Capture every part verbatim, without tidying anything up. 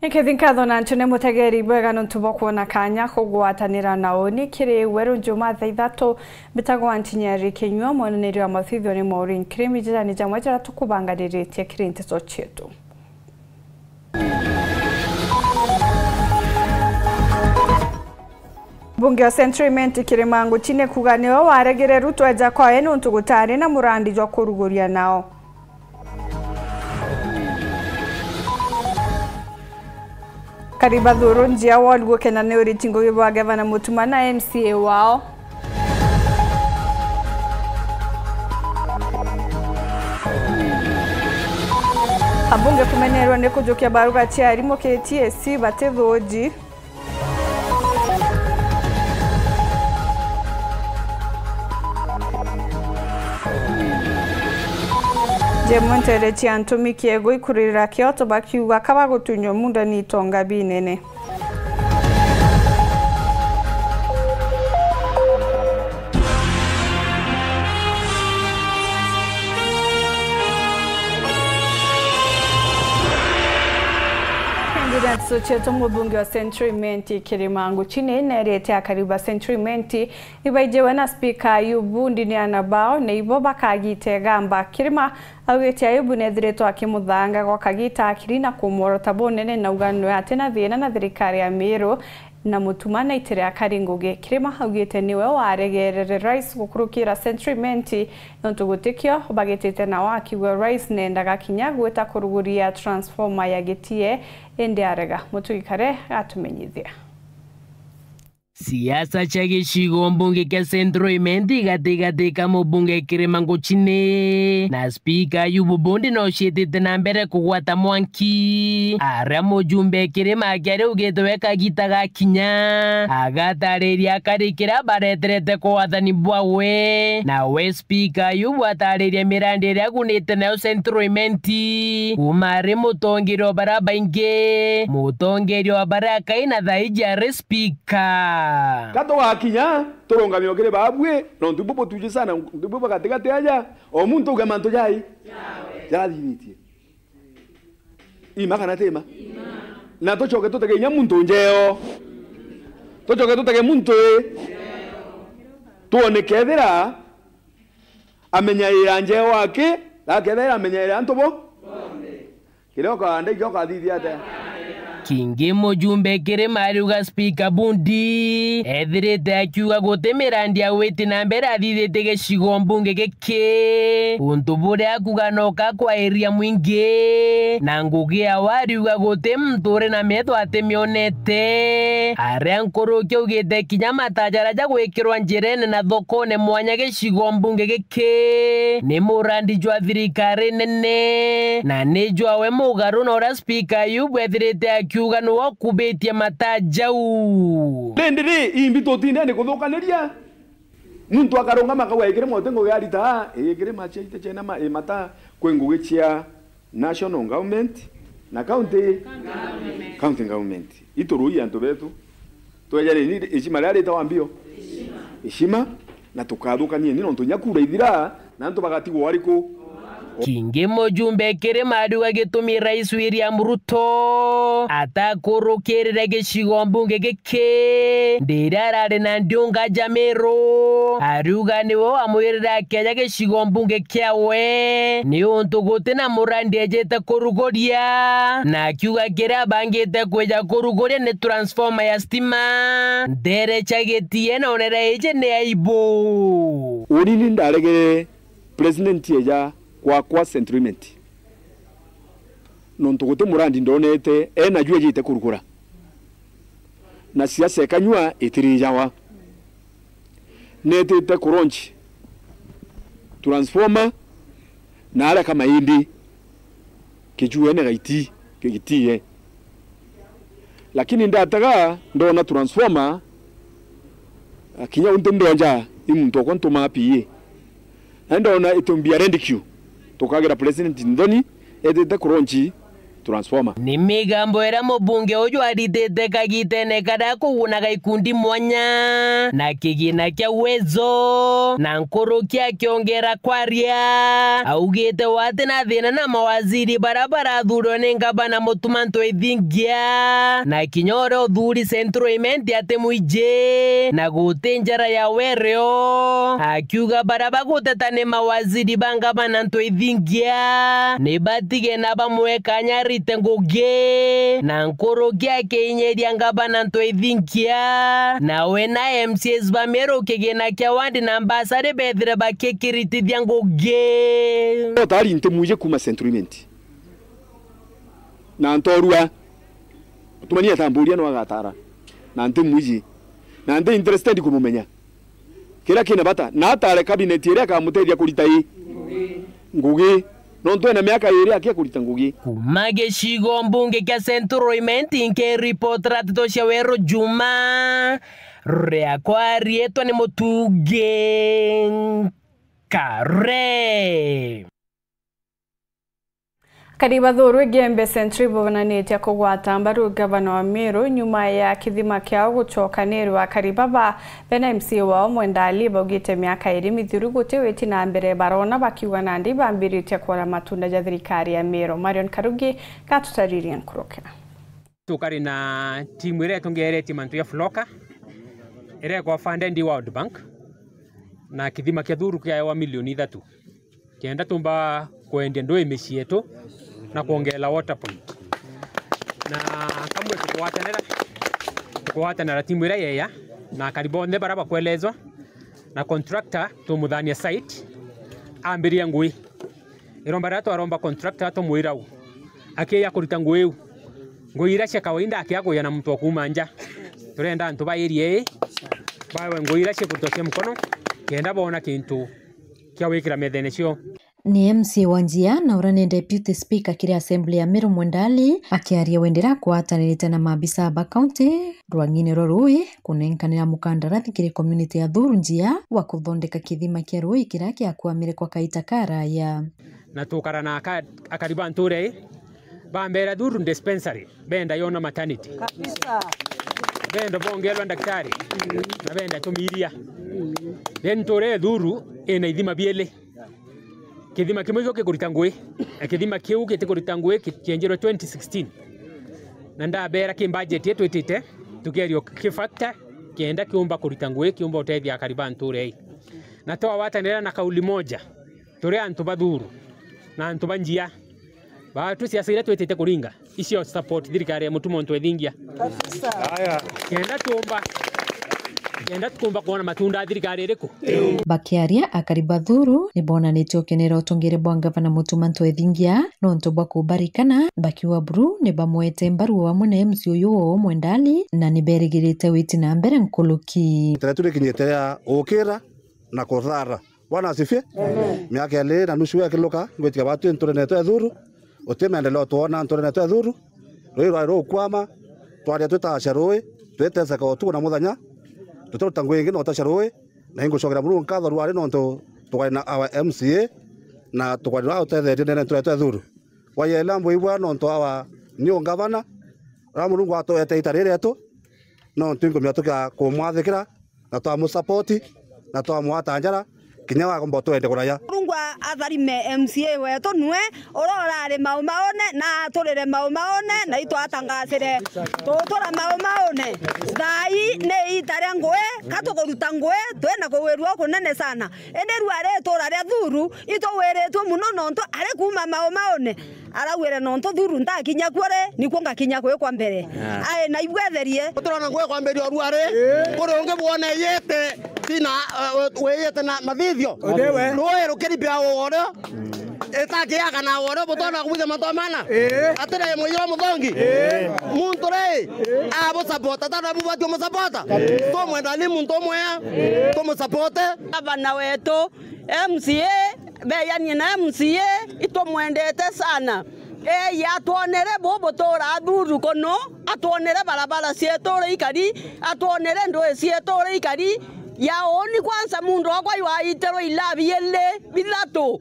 Nkethi nkatho na ntune mutegeri bwega nontu bwa kwona kanya kugwatanira na uni kiri weru njuma thaa ithatu. Mbitagwa Ntinyeri Kinyua, mwananiria wa mathithio ni Maureen Kirimi, njirani jamwe jara tukubanganiritie kiri nteto cietu. Mbunge wa Central Imenti Kirima Nguchine kuuga niwe waregere Ruto eja kwawe nontu gutari na murandi jwa kuruguria nao. Kariba Thuru Njia Ward gukena ni uriti ngugi bwa gavana Mutuma na M C A wao. Abunge kumenerwa ni kujukia baruga cia arimu K T S C batithuji. Jemwe ntere cia ntumi kiego ikurira kioto bakiuga kaba gutunywa muunda ni itonga binene. Candidate Socheto, mubunge wa Central Imenti Kirima Nguchine, nerite akari ba Central Imenti ibaijiwe na Speaker Ayubu Ndiniana bao, na ibo bakagita igamba. Kirima augite Ayubu nethiritwe akimuthanga gwa kagita akiri na kumworota bunene, na uga nwe atina thina na thirikari ya Miru na Mutuma na itire akari ngugi. Kirima augite niwe waregerere Rais gukurukira Central Imenti, nontu gutikio bagitite nao, akiuga Rais nendaga kinya gwita kuruguria transformer ya Gitie, indi arega. Mutugi Kare atumenyithia. Siasa cia gicigo mbunge kia Central Imenti gatigatika mubunge Kirima Nguchine na Spika Ayubu Bundi no ciitite na mbere kugwata mwanki, aria mujumbe Kirima akiari augite we kagita gakinya agatariria akari kiria bareterete kwa wathani bwawe. Nawe Spika Ayubu atariria mirandi iria agunite nayo Central Imenti, kuuma ari mutongeria wa baria baingi, mutongeria wa baria akai na thaiji ari Spika. Ka tugakinya, turungamio kiri baabui, nontu ibu butuji sana, nontu ibu bagatigati aja, o muntu auge mantu jai jarathithitie. Ima kana ti ima? Na tucoke tutege inya muntu njeo. Tucoke tutege muntu i. Twone kethira amenyaira njeo aki, na kethira amenyaira antu bo. Kiria ukaanda ikio ukathithia atia? Kingi mujumbe Kirima ariuga Spika Bundi ethirite akiuga guti mirandi ya witi na mbere athithitie gicigo mbunge giki, untu buria akuuga no kakwairia mwingi, na ngugi yawe ariuga guti muntu uri na metho atimionete. Aria nkuruki augite kinya mata jaria jagwikirwa njirene na thokone mwanya gicigo mbunge giki ni murandi jwa thirikari nene, na ni jwawe mugaru na uria Spika Ayubu ethirite akiuga niwe ukubitie mata jau. Rindi ri, imbi tutinde ni kuthukaniria? Muntu akarungama akauga, "Ii kirima uti ngugi arita, ii kirima ciaite ciena ma-, ii mata kwi ngugi cia national government na county, county government." Iturui antu betu. Twejaneni, heshima riria ritawa mbio? Heshima. Na tukathukanieni, nontu inya kura ithira, na antu bagatigwa ariku? Kingi mujumbe Kirima ariuga gitumi Rais William Ruto atakurukirire gicigo mbunge giki, ndiria arari na ndiunga ja Miru, ariuga niwe wamwirire akeja gicigo mbunge kiawe, ni untu guti na murandi ejite kuruguria, na akiuga kiria abangite kwija kuruguria ni transformer ya stima ntere cia Gitie, na onere iji ni aibu. Uni ni ndaregere president eja gwakwa Central Imenti, nontu guti murandi ndonete ena ju ejite kurugura, na siasa ikanyua itirijawa. Netite ku launch transformer na aria Kamaindi kijuene gaiti kigitie. Lakini ndataga ndona transformer, ah, kinya untu ndonja i muntu okwa ntumaa P A. Na ndona itumbia Red Q, tukagira president nthoni, etite ku launch transformer. Ni migambo iria mubunge uju aritite kagitene karia kugunaga ikundi mwanya na kigina kia Uwezo, na nkuruki akiongera kwaria, augite we ati na thina na mawaziri baria barathurwa ni ngavana Mutuma M'Ethingia, na kinya uria uthuri Central Imenti ati mwiji, na guti njara ya werio. Akiuga baria baguteta ni mawaziri ba ngavana M'Ethingia, ni batige na bamwe kanya arite ngugi, na nkuruki akiinyiria ngavana M'Ethingia, nawe na M C As ba Meru kigina kia ward na mbasari bethire bakikiritithia ngugi. Tayari nti mwiji kuuma Central Imenti. Na ntorua. Tumania atamburia no agatara. Na nti mwiji. Na nti interested kumumenya. Kiria kina bata, na atare cabinet iria ikamutethia kurita i? Ngugi. Nontu ena miaka iri akia kurita ngugi. Kuuma gicigo mbunge kia Central Imenti, nkiripotera nteto cia Weru Juma, riakwa riitwa ni Mutungi Nkare. Akari ba Thuru Igembe Century bonanitie kugwata mbaru gavana wa Meru nyuma ya kithima kiao gucokanirwa. Akari baba bena M C A wao Mwenda Ali baugite miaka iri mithiru guti witi na mbere barona, bakiuga nandi bambiritie kwona matunda ja thirikari ya Meru. Marion Karugi gatutaririe nkurukira. Tukari na timu iria itungeretie mantu ya floka iria ikwa funded i World Bank, na kithima kia Thuru kiaewa milioni ithatu. Kenda tumba kwendia ndui micii yetu na kwongerera water point. Na kamwe tukugwatanira, tukugwatanira timu iria yeya na akari bonthe baria bakwelezwa, na contractor tumuthania site ambiria ngui. Iromba riria twaromba contractor tumwira u akiia kurita ngui iu, ngui iria cia kawaida akia kuya na muntu wa kuuma nja. Turenda antu ba area ii baewe ngui iria cikurutwa cia mukono, kenda boona kintu kia gwikira methene cio. Ni M C A wa Njia na uria ni Deputy Speaker kiri Assembly ya Meru Mwenda Ali akiaria wendera akwatanirite na maabisa ba county rwang'ine rwa rui kunenkanira mukandarathi kiri community ya Thuru Njia wa kuthondeka kithima kia rui kiria kiakwamire kwa kaita karaya. Na tukara na aka-, akari ba ntura ii, bambera Thuru dispensary, benda yona maternity. Kabisa. Benda bongerwa ndagitari, na benda tumiria. Then ntura ii Thuru ina ithima bieli. Kithima kimwe ikio gikurita ngui, na kithima kiu gitikurita ngui ki-, kienjirwe twenty sixteen. Na ndabera ki budget yetu itite, tukerio ki factor, kienda kiumba kurita ngui, kiumba utethia akari ba ntura ii. Na twawatanira na kauli moja, turi antu ba Thuru na antu ba Njia. Baatu siasa iria twitite kuringa, icio support thirikari ya Mutuma M'Ethingia. Kabisa. Kenda tuumba, kenda tukumba kwona matunda ya thirikari iriku? Bakiaria, akari ba Thuru ni bonanitie ukenera utungire bwa ngavana Mutuma M'Ethingia nontu bwa kubarikana, bakiuga buru ni bamwete mbaru o amwe na M C A uyu wao Mwenda Ali, na ni berigirite witi na mbere nkuruki. Itera tu rikinyite ria gukira na kuthara. Bwana asifiwe. Amen. Miaka iri na nusu yakiluka, ngwitikia batu nturene yetu ya Thuru, uti maendeleo twona nturene yetu ya Thuru. Rui rwari rukwama, twaria twitacia rui, twiteseka utuku na muthenya, tutiruta ngui ingi na utacia rui, na ingucokera Murungu nkatho rwari nontu tukwari na our M C A, na tukwari na utethetie ndene nturene yetu ya Thuru. Kwa yela mbwibwa nontu awa ni ungavana, uria Murungu atwete ita riri rietu, nontu ingumia tukia kumwathikira, na twamusapoti, na twamwata njara, kinya wagomba twende kuraya. Murungu atharime M C A wetu, nwe uria urari maumaune, na aturire maumaune, na itwatangasire tutura maumaune. Thaa ii ni ita ria ngui, ka tukuruta ngui, twina kuwirua kunene sana. Indi rua ri itura ria Thuru, ituwiritue muno nontu ari kuuma maumaune. Arauire, nontu Thuru ntakinya kuo ri, nikuo ngakinya kwi kwa mbere. Yeah. Ai, naigua etherie. Turona ngui kwambiria o rua ri, kuri ungi bwone yete, tina, eh, wiyete na mathithio. Rui rukiribia uorio, itakiaga na uorio, butona kubuthia mantu mana. Atire mwijira muthongi. Muntu ri, abusapota, tana bubati umusapota. Tumwenda ni muntu umwe, tumusapota. Gavana wetu, M C A, beyanie na M C A, itumwendete sana. Ei, atwonere bubu tuura Thuru kuno, atwonere barabara cietu uria ikari, atwonere ndui cietu uria ikari. Ya uni kwanza muntu wakwa yu aitirwe ila biili bithatu.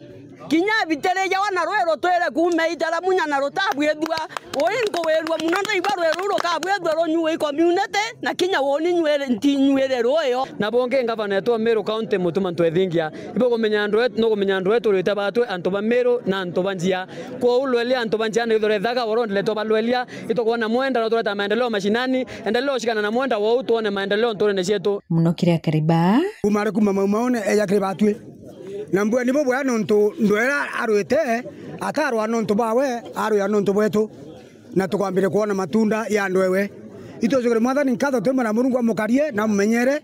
Kinya abitirijawa na rui rutwire kuuma itaramunya na rutabwithua. Ui nkuwirua muno ndaigua rui ruu rukabwithua runyui community, na kinya uuni nywi-, ntinyuire rui o. Na bungi, ngavana wetu wa Meru County, Mutuma Ntwethingia, ibugumenya andu et-, nugumenya andu etu rite batwi antu ba Meru na antu ba njia. Kwou lwelia antu ba njia, na ithurethaga uronderetwa balwelia, itukwona mwenda na tureta maendeleo mashinani, endelea ushikana na mwenda wou, tuone maendeleo nturene cietu. Muno kiri akari baa. Kuuma ari kuuma maumaune eja kiri batwi. Na mbua ni bubwega nontu ndwera arwite, atarwa nontu bwawe, arwia nontu bwetu. Na tukwambire kwona matunda ya ndwewe. Itucukire Mwathani nkatho twimwira Murungu amukarie na amumenyere,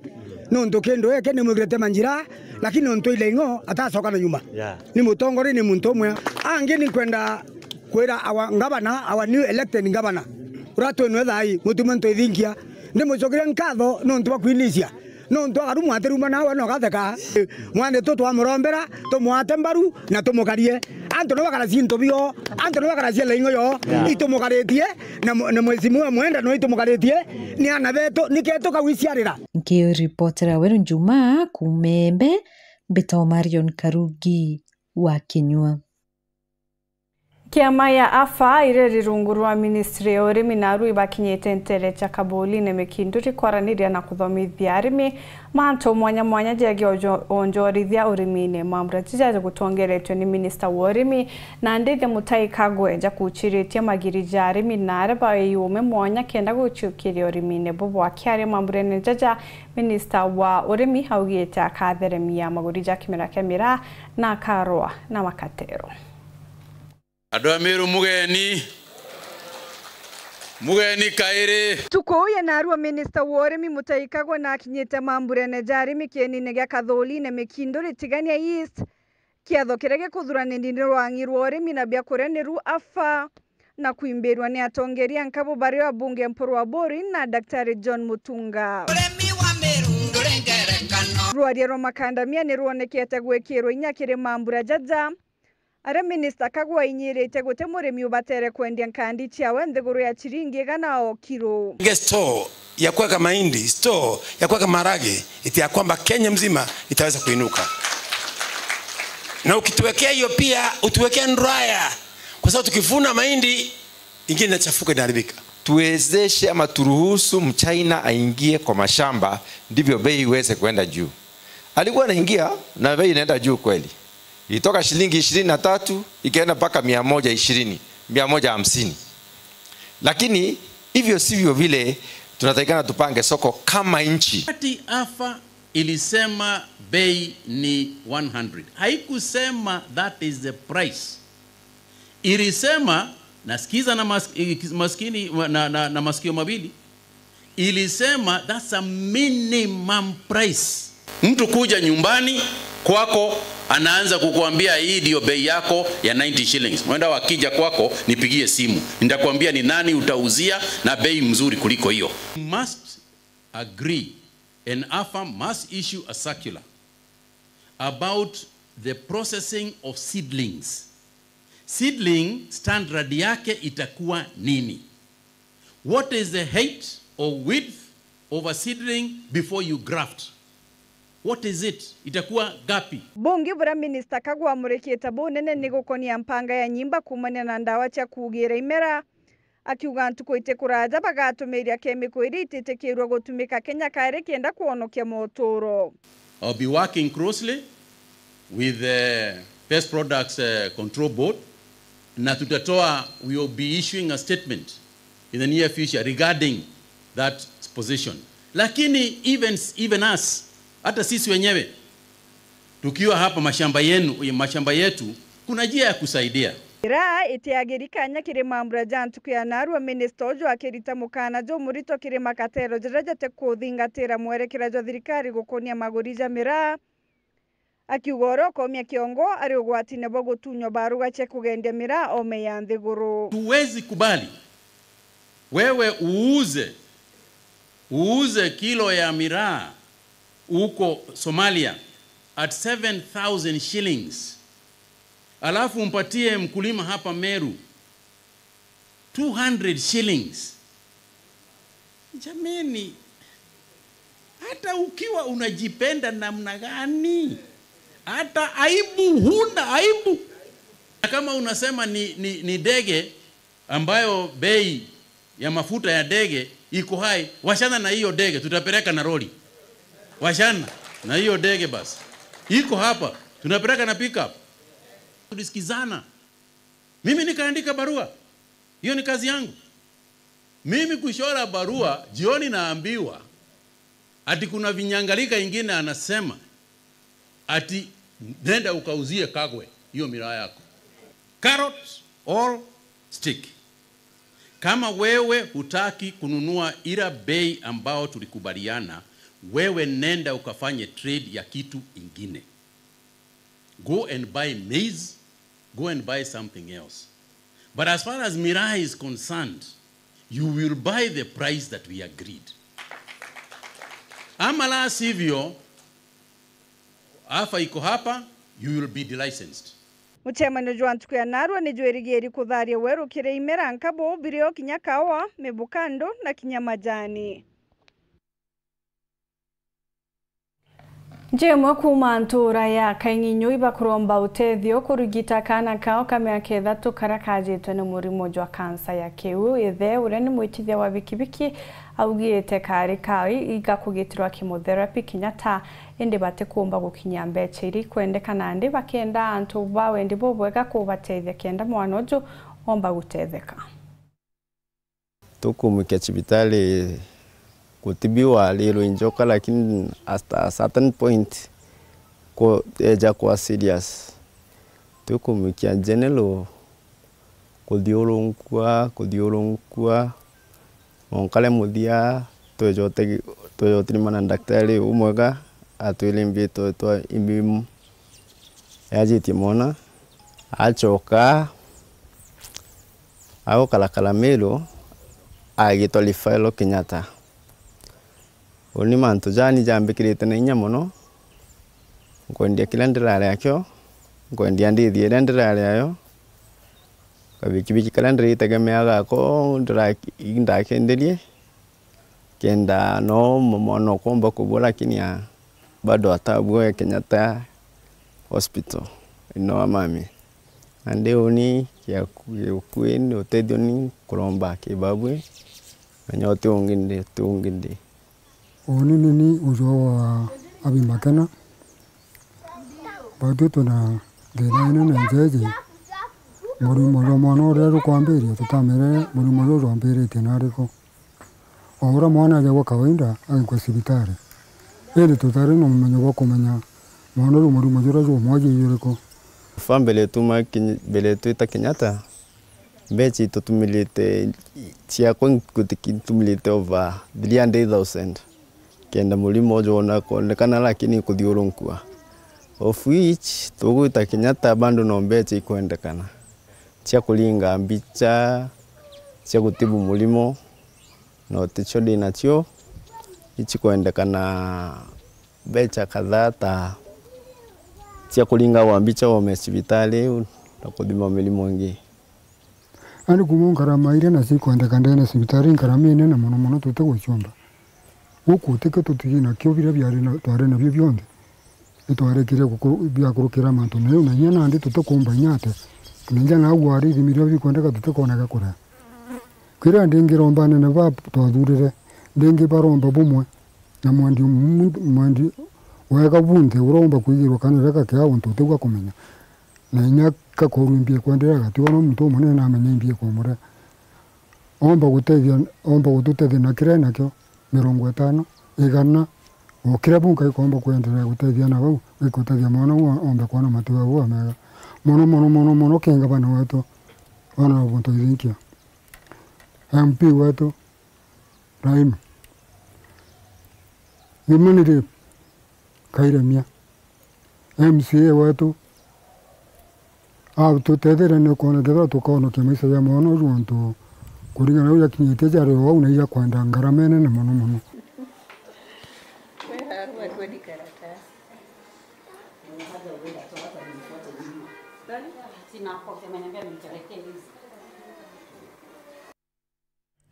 nontu kindu giki ni mwikirite manjira, lakini nontu ile ing'o atacoka na nyuma. Yeah. Ni mutongoria, ni muntu umwe. Angi ni nkwenda kwira our governor, our new elected governor, uria twinwe thai, Mutuma Ntwithingia, ndimucokeria nkatho nontu bwa kwinisia. Nontu akaru mwatiruma nawe na ugatheka. Mwanthi tu twamurombera, tumwate mbaru na tumukarie. Antu ni bakaracia into bio, antu ni bakaracia laing'o yo, yeah, itumukaritie, na mu-, na mwecimu wa mwenda no itumukaritie, ni ana betu, niketu kawiciarira. Nkiripotera Weru Njuma kuuma Embe, mbitagwa Marion Karugi wa Kinyua. Kiama ya AFA iri rungu rwa ministry ya urimi na aru ibakinyite ntere cia Kabolini Mikinduri kwaraniria na kuthomithia arimi mantu mwanya mwanya jegie onjo-, onjorithia urimine. Mambura jija jagutongeretwe ni minista wa urimi na ndithia Mutai Kagwe, jakuchiritie magiri ja arimi na aria baiume mwanya kenda guchukiria urimine bubu. Akiaria mamburene jaja, minista wa urimi augite akatheremia maguri ja kimera kia miraa na akarwa na makatero. Andu a Meru mugeni. Mugeni kairi. Tuku ya narua minista wa urimi Mutai Kagwe na akinyite mamburene ja arimi kienine gia Katholini Mikinduri Tigania East, kiatho kiria gikuthuranirie ni rwang'i rwa urimi na biakuria niru AFA, na kwimbirwa ni atongeria nkabu bario abunge Mpuru Aburi na Daktari John Mutunga. Urimi wa Meru nduri ngerekano. Rwaria rwa makandamia ni rwonekete gwikirwa inya kiri mambura jaja, aria minista Kagwe ainyirite guti murimi ubatere kwendia nkandi ciawe nthiguru ya chiringi igana o kiro. Store ya kuweka mahindi, store ya kuweka maharage, iti ya kwamba Kenya mzima itaweza kuinuka. Na ukituwekea hiyo pia, utuwekea dryer, kwa sababu tukivuna mahindi, ingine inachafuka, inaharibika. Tuwezeshe ama turuhusu Mchina aingie kwa mashamba, ndivyo bei iweze kuenda juu. Alikuwa anaingia na bei inaenda juu kweli. Ilitoka shilingi ishirini na tatu, ikaenda mpaka mia moja ishirini, mia moja hamsini. Lakini hivyo sivyo vile tunatakikana tupange soko kama nchi. Wakati AFA ilisema bei ni one hundred, haikusema that is the price. Ilisema, nasikiza na mas-, maskini, na, na, na masikio mawili, ilisema that's a minimum price. Mtu kuja nyumbani kwako, anaanza kukuambia, "Hii ndio bei yako ya ninety shillings." Mwenda wakija kwako, nipigie simu. Nitakwambia ni nani utauzia na bei mzuri kuliko hiyo. You must agree and AFA must issue a circular about the processing of seedlings. Seedling standard yake itakuwa nini? What is the height or width of a seedling before you graft? What is it? Itakuwa gapi? Bungi buria minista Kagwe amurikite bunene ni gukonia mpanga ya nyimba kuumania na ndawa cia kuugira imera, akiuga ntuku itikuraja bagatumiria kemiko iria ititikirua gutumika Kenya kairi kenda kwonokia moturo. I'll be working closely with the Pest Products, uh, Control Board, na tutatoa, we will be issuing a statement in the near future regarding that position. Lakini even, even us, hata sisi wenyewe, tukiwa hapa mashamba yenu, mashamba yetu, kuna njia ya kusaidia. Miraa itiagiri kanya kiri mambura ja ntuku ya narua, minista uju akirita mukana jumurito kiri makatero jaria jati kuthingatira mwerekera jwa thirikari gukonia maguri ja miraa, akiuga uria ukomia kiongo ari ugwatine bwa gutunywa baruga cia kugendia miraa ome ya nthiguru. Tuwezi kubali wewe uuze, uuze kilo ya miraa huko Somalia at seven thousand shillings, alafu umpatie mkulima hapa Meru two hundred shillings. Jameni, hata ukiwa unajipenda namna gani, hata aibu huna, aibu. Kama unasema ni, ni, ni ndege ambayo bei ya mafuta ya ndege iko high, wachana na hiyo ndege, tutapeleka na lori. Wachana na hiyo ndege basi. Iko hapa, tunapeleka na pickup. Tulisikizana. Mimi nikaandika barua. Hiyo ni kazi yangu. Mimi kuchora barua, jioni naambiwa ati kuna vinyangalika ingine anasema ati nenda ukauzie Kagwe hiyo miraa yako. Carrot or stick. Kama wewe hutaki kununua ila bei ambao tulikubaliana, wewe nenda ukafanye trade ya kitu ingine. Go and buy maize, go and buy something else. But as far as miraa is concerned, you will buy the price that we agreed. Ama la sivyo, afa iko hapa, you will be delicensed. Mucemanio jwa ntuku ya narua ni jwirigiri kutharia weru kiri imera nkabu, birio kinya kaua, mibukando na kinya majani. Nji imwe kuuma ntuura ya Kaing'inyu ibakuromba utethio kurigita kaana kao ka miaka ithatu karia kajitwe ni murimo jwa kansa ya kiu. Ithe, uria ni mwitithia wa bikibiki, augite kari kai igakugitirwa chemotherapy kinya ta, indi batikumba gukinyia mbeca iria ikwendeka, nandi bakenda antu ba wendi bubwega kubatethia kenda mwana uju omba gutetheka. Tukumukia cibitari gutibiwa arirwe injoka, lakini at a certain point ku-, eja kwa serious. Tukumukia general, kuthiurunkua, kuthiurunkua, mwanka ria muthia tweja utegi-, tweja utirima na daktari umwega, atwire imbi twa, twa imbi yajitie mwana, acoka agukarakara Meru, agitwa referral Kenyatta. Uni mantu jani jambikirite na inya mono, nkwendia kiria ndirari akio, nkwendia ndithi iria ndirari ayo, kabikibiki karia ndiritegemeaga ako ndira-, ndakenderie, kenda no mwana ukomba kubua, lakini a, bado atabua e Kenyatta Hospital, ino wa mami. Nandi uni kia ku-, gikui ni utethio ni kuromba kibabwi, na nyo ti ungi ndi, ti ungi ndi. Uni ni ni ujo wa Abi Makena. Batwi twina thina inene njeji. Murimo jwa mwana uria jukwambiria, tutamire murimo juu jwambiritie nariku. O uria mwana ajagwa kawaida, agikwa cibitari. Indi tutari na umenyo bwa kumenya mwana uju murimo juria jumwaji juriku. Fa mbere tuma Keny-, mbere twita Kenyatta, mbeca itutumilite, ciakwa ngutiki ntumilite over three hundred thousand. Kenda murimo uju wona kwendekana, lakini kuthiurunkua. Of which, tugwita Kenyatta bado no mbeca ikwendekana. Cia kuringa mbicha, cia gutibu murimo, no ticio ndi nacio, ici kwendekana mbeca kadhaa ta cia kuringa gwa mbicha wome cibitari na kuthima mirimo ingi. Nandi kuuma nkarama iria nacio ikwendeka ndene cibitari, nkarama inene mono mono tutiguciumba. Guku tikio tutigi nakio biria biari na, twari nabio bionthe. Itwarekirie guku-, biakurukira mantu na iu, na inya nandi tutikumba inya atia. Na inya nagu ari ithimi biria bikwendeka tutikoneka kuria. Kwiria ndingiromba anene ba twathurire, ndingi baromba bumwe, na mwendi, mwendi wega bunthe uromba kwigirwa kana reka kia untu utigwa kumenya. Na inya kakorwa imbi ikwenderea gatiwa no muntu umunene namenya imbi ikumure. Omba gutethia, omba gututethia na kiria nakio, mirongo itano, igana, o kiria bunka ikomba kwenderea gutethia na bau, gikutethia mwana uu ombe kwona matiwa bua mega. Mono, mono, mono, mono, kenga bana wetu, bana wa buntu ithinkia. M P wetu, Raima. Thimuni ri, kairemia. M C A wetu, atutetheria ni kwona kethira tukonokia maisha ja mwana uju, ontu kuringana na uria akinyitie jari o au na iria kwenda ngarama inene mono mono.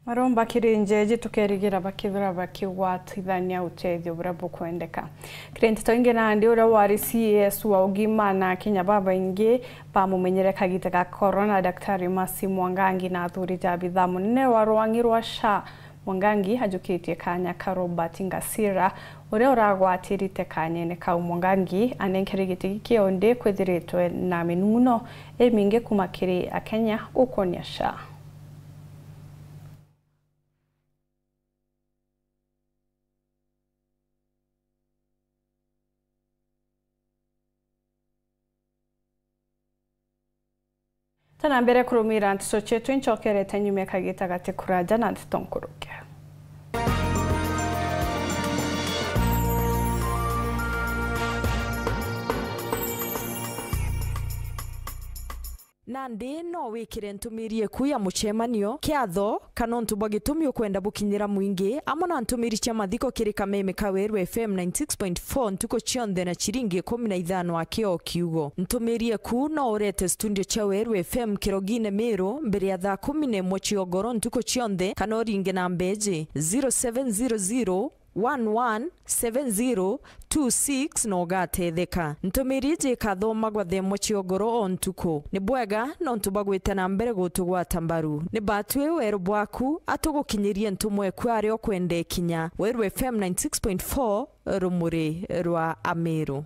Maromba kiri njeeji, tukerigira bakithira bakigwatithania utethio buria bukwendeka. Kiri nteto ingi, nandi uria wari C A S wa ugima na akenya babaingi bamumenyere kagita ga corona, Daktari Mercy Mwangangi, na athurite abithaa munene wa rwang'i rwa SHA. Mwangangi ajukitie kanya ka Robert Ngasira, uria uragwatirite kanyene kau. Mwangangi anenkere giti giki kionthe kwithiritwe na minung'uno imingi kuma kiri akenya gukonia SHA. Tana mbere kurumira nteto cietu, incokerete nyuma kagita gati kuraja na nteto nkuruke. Nandi no wikire ntumiri eku ya mucemanio kiatho, kana untu bwa gitumi ukwenda bukinyira mwingi, amwe na ntumiri cia mathiko kiri kameme ka Weru F M ninety six point four ntuku cionthe na ciringi ikumi na ithano aki o kiugo. Ntumiri eku no urete studio cia Weru F M Kirogine Miru mbere ya thaa kumi na imwe cia ugoro ntuku cionthe, kana uringe namba iji, zero seven zero zero, one one seven zero two six, na ugatetheka. Ntumiri iji ikathomagwa thaa imwe cia ugoro o ntuku. Ni bwega nontu bwa gwita na mbere gutugwata mbaru. Ni batwi weru bwaku, atugukinyirie ntumwa eku aria ukwenda ikinya. Weru F M ninety six point four, rumuri rwa Amiru.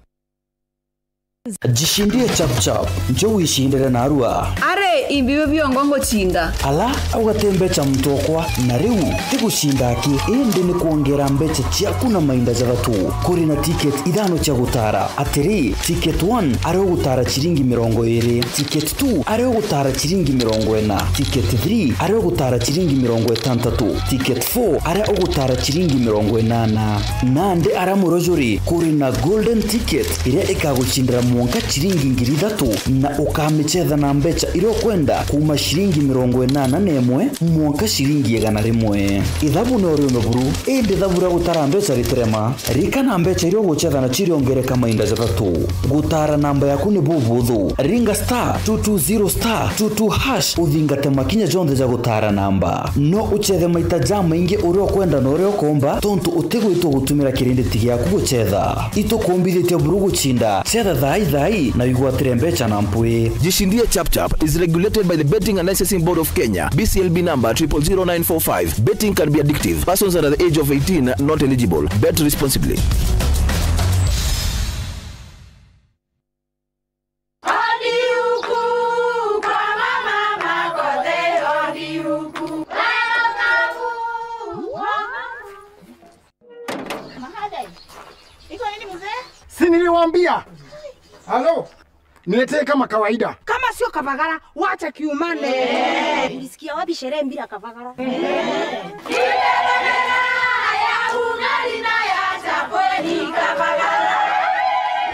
Jishindie chap chap, njo wishindire narua. Are, imbi biu biongo ngucinda? Ala, au gati mbeca muntu okwa, na riu ti gucinda aki, indi ni kwongera mbeca ciaku na mainda jathatu. Kuri na ticket ithano cia gutara. Atiri, ticket one, ari ugutara ciringi mirongo iri, ticket two, ari ugutara ciringi mirongo ina, ticket three, ari ugutara ciringi mirongo itantatu, ticket four, ari ugutara ciringi mirongo inana. Nandi ara murujuri, kuri na golden ticket iria ikagucindira mwanka ciringi ngiri ithatu, na ukamicetha na mbeca iria ukwenda, kuma ciringi mirongo inana na imwe mwanka ciringi igana rimwe. Ithabu no riume buru, indi ithabu ria gutara mbeca ritirema. Ririkana mbeca iria ugucetha nacio iriongereka mainda jathatu. Gutara namba yaku ni bubuthu. Ringa star two two zero star two two hash uthingate makinya jonthe ja gutara namba. No ucethe maita jamaingi uria ukwenda na uria ukomba, tontu utigwitwa gutumira kirinditi giaku gucetha. Itukumbithitie buru gucinda. Cetha thaai thaai na wigwatire mbeca na mpwi. Jishindie Chap Chap is regulated by the Betting and Licensing Board of Kenya, B C L B number triple zero nine four five. Betting can be addictive. Persons under the age of eighteen not eligible. Bet responsibly. Si niliwaambia? Halo? Niletee kama kawaida. Kama sio kavagara, wacha kiumane. Ulisikia wapi sherehe bila kavagara?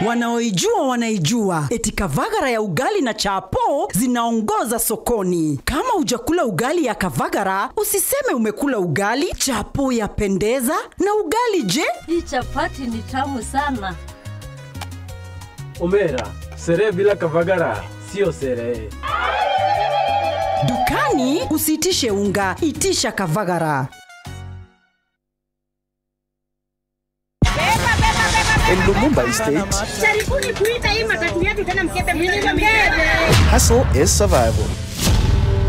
Wanaoijua wanaijua, eti kavagara ya ugali na chapo zinaongoza sokoni. Kama hujakula ugali ya kavagara, usiseme umekula ugali. Chapo yapendeza, na ugali je? Hii chapati ni tamu sana. Omera, sherehe bila kavagara sio sherehe. Dukani usiitishe unga, itisha kavagara. In Lumumba Estate, jaribuni kuita hii matatu yetu tena, mkebe mkebe. Hustle is survival.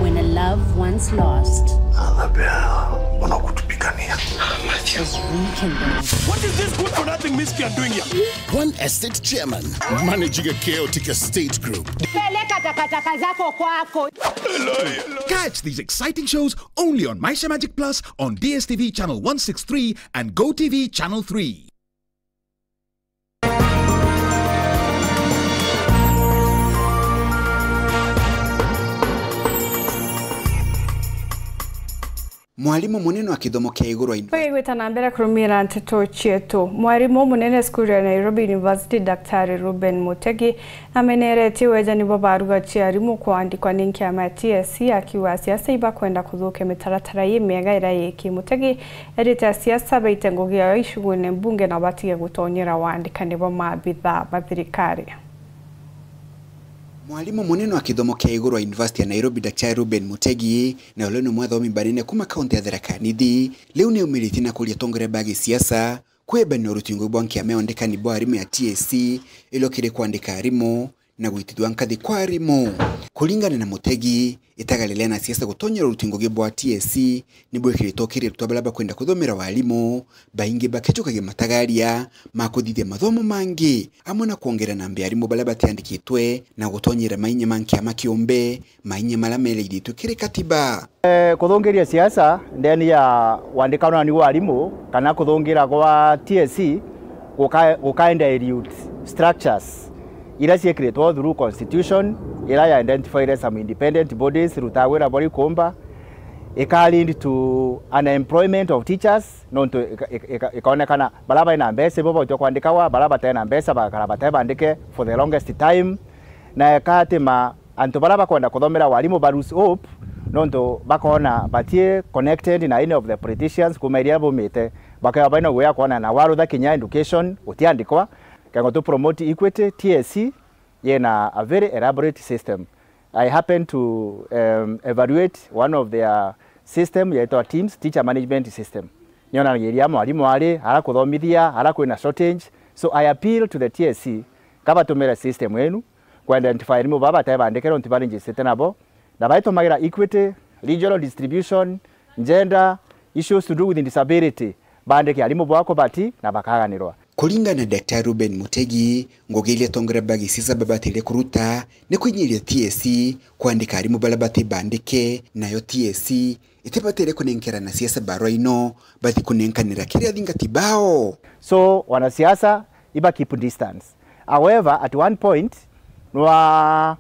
When a love once lost. Annabelle, mbona kutupigania? Is rekindled. What is this good for nothing miscreant doing here? One estate chairman managing a chaotic estate group. Peleka takataka zako kwako. Catch these exciting shows only on Maisha Magic Plus on D S T V channel one six three and Go T V channel three. Mwarimu munene wa kithomo kia iguru aini- Tugigwita na mbere kurumira nteto cietu. Mwarimu munene cukuru ya Nairobi University, Daktari Reuben Mutegi, nameneretie wejani bwa baruga cia arimu kwandikwa ni nkiama ya T S C, akiuga asiasa ibakwenda kuthukia mitaratara ii miega iria yiki. Mutegi erite asiasa baite ngugi yao icugune mbunge na batige gutonyera wandikani bwa maabitha ba thirikari. Mwalimu munene wa kithomo kia iguru wa University ya Nairobi, Daktari Reuben Mutegi, na uria ni umwe athomi banene kuma kaunti ya Tharaka Nithi, riu ni aumiritie na kuria atongoria ba gisiasa kwebania uruti ngugi bwa nkiama ya wandikani bwa arimu ya T S C, iria ukiri kwandika arimu na gwitithua nkathi kwa arimu. Kuringana na Mutegi, itaga riria na siasa gutonyera uruti ngugi bwa T S C ni bwikiritwe kiri arutwa baria bakwenda kuthomera warimu, baingi bakijukagia matagaria ma kuthithia mathomo mangi, amwe na kwongera namba ya arimu baria batiandikitwe na gutonyera mainya ma nkiama kiumbe, mainya maria mereithitue kiri katiba. Eh, kuthungiria siasa ndeni ya wandikano wa arimu kana kuthungira gwa T S C guka-, gukaenda dilute structures iria ciikiritwe through constitution, iria ya identified some independent bodies, rutaa wira bwari kumba, ika lead to unemployment of teachers, nontu ika-, ika-, ika-, ikaonekana baria bari na mbeca ibo bautwa kwandikawa, baria batari na mbeca bagakara batari bandike for the longest time, na ikatima antu baria bakwenda kuthomera warimu ba lose hope, nontu bakona batie connected na any of the politicians kuma iria bumite, bakeba baina guya kwona na warutha kinya education utiandikwa. Kengo tu promote equity, T S C yena a very elaborate system. I happen to, um, evaluate one of their system yaitwa TIMS, Teacher Management System. Nionanagiria mwarimu ari, ara kuthomithia, ara kwina shortage. So I appeal to the T S C, kabatumire system enu ku identify arimu baba batebandike nontu bari njicite nabo, na baitumagira equity, regional distribution, gender, issues to do with disability, bandike arimu bwako bati na bakaganirwa. Kuringana na Daktari Reuben Mutegi, ngugi iria atongoria ba gisiasa babatire kuruta ni kwinyiria T S C kwandika arimu baria bati bandike, nayo T S C itibatire kunenkera na siasa barua ino bati kunenkanira kiri athingati bao. So wanasiasa iba keep distance. However, at one point nwa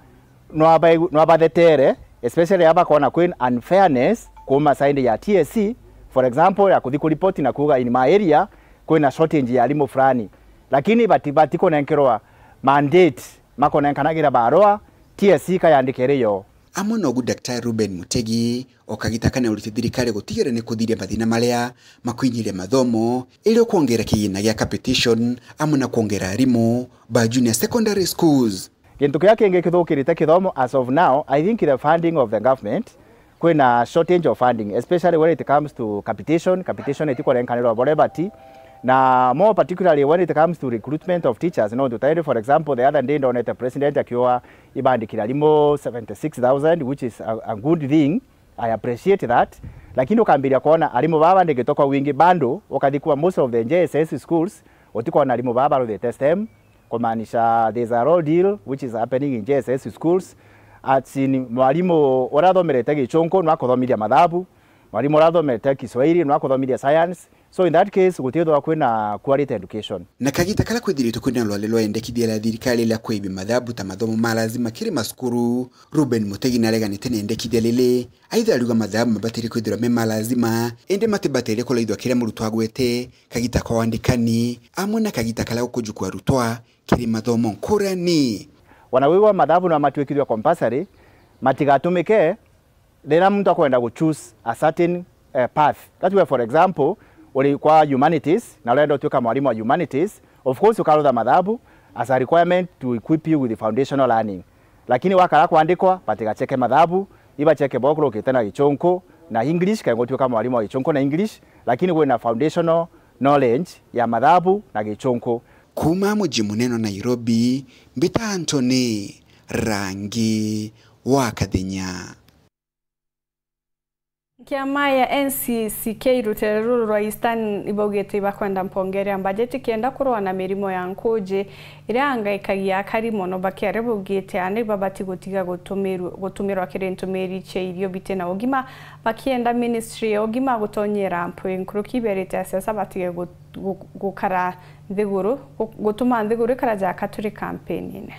nwabathetere, especially aba bakona kwina unfairness kuma side ya T S C, for example, ya kuthi kuripoti na kuuga in my area kwina shortage ya arimu fulani, lakini bati-, batikunenkerwa mandate, makonenkanagira barua, T S C kayandike iri yo. Amwe nogu Daktari Reuben Mutegi, o kagita kana urite thirikari gutigira ni kuthiria mathina maria makwinyiria mathomo, iri kwongera kigina gia capitation, amwe na kwongera arimu ba junior secondary schools. Gintu kiria kingi kithukirite kithomo as of now, I think the funding of the government, kwina shortage of funding, especially when it comes to capitation. Capitation itikorenkanirwa borebati, na more particularly when it comes to recruitment of teachers. No, tutairi, for example, the other day ndonete president akiuga ibandikira arimu seventy six thousand, which is a, a good thing. I appreciate that. Lakini ukambiria kuona arimu baba bandikitwe kwa wingi bando, ukathi kwa most of the J S S schools, utikona arimu baba baruthite STEM, kumaanisha there's a raw deal which is happening in J S S schools. As in, mwarimu uria athomerete Gichunku no akuthomithia mathabu, mwarimu uria athomerete Kiswahili no akuthomithia science. So in that case, gutithwa kwina quality education. Na kagita karia kwithiritwe kwina rwari rwa endekithia ria thirikari ria kwibia mathabu ta mathomo ma lazima kiri macukuru, Reuben Mutegi nareganite na endekithia riri. Aitha ariuga mathabu mabatire kwithirwa me ma lazima, indi matibatire kuraithwa kiria murutwa agwete, kagita ka wandikani, amwe na kagita karia gukujukua arutwa kiri mathomo nkurani. Wanawigwa mathabu na matuikithwe compulsory, matigatumike riria muntu akwenda gu choose a certain, eh, path. That way, for example, uri kwa humanities na urenda utuika mwarimu wa humanities, of course ukarutha mathabu as a requirement to equip you with foundational learning. Lakini wakara kwandikwa, batigacheke mathabu, ibacheke bokurukite na Gichunku na English, kenda utuika mwarimu wa Gichunku na English, lakini wina foundational knowledge ya mathabu na Gichunku. Kuma muji munene wa Nairobi, mbita Anthony Rangi wa Kathenya. Kiama ya N C C K rutere ruru rwa Eastern ibaugite ibakwenda mpongere ya mbajeti kenda kurwa na mirimo ya nkuji iria angaikagia akari mono bakiaria baugite ana ibabati gutiga gutumiru-, gutumirwa kiri ntumiri cia irio biti na ugima, bakienda ministry ya ugima gutonyera mpwi nkuruki iberite asiasa batige gu-, gu-, gukara nthiguru, gu-, gutuma nthiguru ikara jaka turi kampenine.